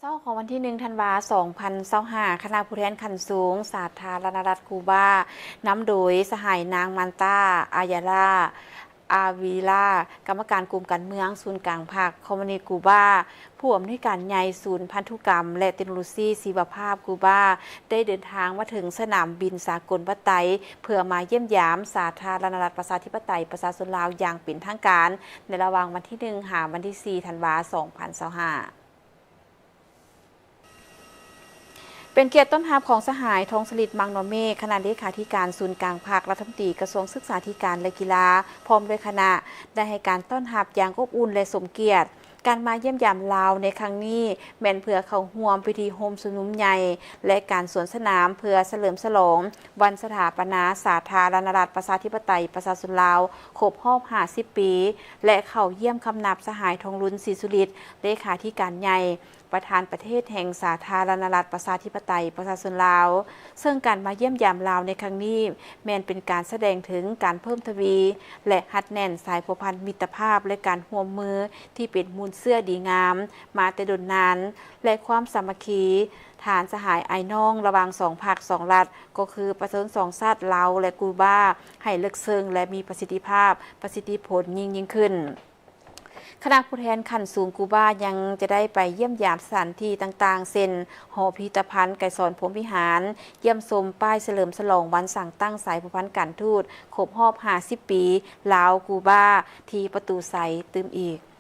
ເຊົ້າຂອງວັນທີໜຶ່ງ ທັນວາ ສອງພັນຊາວຫ້າ ຄະນະຜູ້ແທນຂັ້ນສູງສາທາລະນະລັດກູບາ ນຳໂດຍສະຫາຍນາງ ມານຕາ ອາຢາລາ ອາວີລາ ກຳມະການກົມການເມືອງສູນກາງພັກຄອມມູນິດກູບາ, ຜູ້ອຳນວຍການໃຫຍ່ສູນພັນທຸກຳ ແລະ ເຕັກໂນໂລຊີຊີວະພາບກູບາ ໄດ້ເດີນທາງມາເຖິງສະໜາມບິນສາກົນວັດໄຕ ເພື່ອມາຢ້ຽມຢາມສາທາລະນະລັດປະຊາທິປະໄຕປະຊາຊົນລາວຢ່າງເປັນທາງການ ໃນລະຫວ່າງວັນທີໜຶ່ງ ຫາວັນທີສີ່ ທັນວາ ສອງພັນຊາວຫ້າ. ເປັນກຽດຕ້ອນຮັບຂອງສະຫາຍ ທອງສະລິດ ມັງນໍເມກ ຄະນະເລຂາທິການສູນກາງພັກ, ລັດຖະມົນຕີກະຊວງສຶກສາທິການ ແລະ ກິລາ ພ້ອມດ້ວຍຄະນະ ໄດ້ໃຫ້ການຕ້ອນຮັບຢ່າງອົບອຸ່ນ ແລະ ສົມກຽດ. ການມາຢ້ຽມຢາມລາວໃນຄັ້ງນີ້ ແມ່ນເພື່ອເຂົ້າຮ່ວມພິທີໂຮມຊຸມນຸມໃຫຍ່ ແລະ ການສວນສະໜາມເພື່ອສະເຫຼີມສະຫຼອງວັນສະຖາປະນາສາທາລະນະລັດປະຊາທິປະໄຕປະຊາຊົນລາວ ຄົບຮອບຫ້າສິບປີ ແລະ ເຂົ້າຢ້ຽມຄຳນັບສະຫາຍ ທອງລຸນ ສີສຸລິດ ເລຂາທິການໃຫຍ່ ປະທານປະເທດແຫ່ງສາທາລະນະລັດປະຊາທິປະໄຕປະຊາຊົນລາວ, ເຊິ່ງການມາຢ້ຽມຢາມລາວໃນຄັ້ງນີ້ ແມ່ນເປັນການສະແດງເຖິງການເພີ່ມທະວີ ແລະ ຮັດແໜ້ນສາຍພົວພັນມິດຕະພາບ ແລະ ການຮ່ວມມືທີ່ເປັນມູນເຊື້ອດີງາມມາແຕ່ດົນນານ ແລະ ຄວາມສາມັກຄີ ຖານສະຫາຍອ້າຍນ້ອງລະຫວ່າງສອງພັກສອງລັດ ກໍຄືປະຊາຊົນສອງຊາດລາວ ແລະ ກູບາ ໃຫ້ເລິກເຊິ່ງ ແລະ ມີປະສິດທິພາບ, ປະສິດທິຜົນຍິ່ງໆຂຶ້ນ. ຄະນະຜູ້ແທນຂັ້ນສູງກູບາຍັງຈະໄດ້ໄປຢ້ຽມຢາມສະຖານທີ່ຕ່າງໆ ເຊັ່ນ ຫໍພິພິທະພັນໄກສອນ ພົມວິຫານ, ຢ້ຽມຊົມປ້າຍສະເຫຼີມສະຫຼອງວັນສ້າງຕັ້ງສາຍພົວພັນການທູດຄົບຮອບຫ້າສິບປີລາວ-ກູບາ ທີ່ປະຕູໄຊຕື່ມອີກ.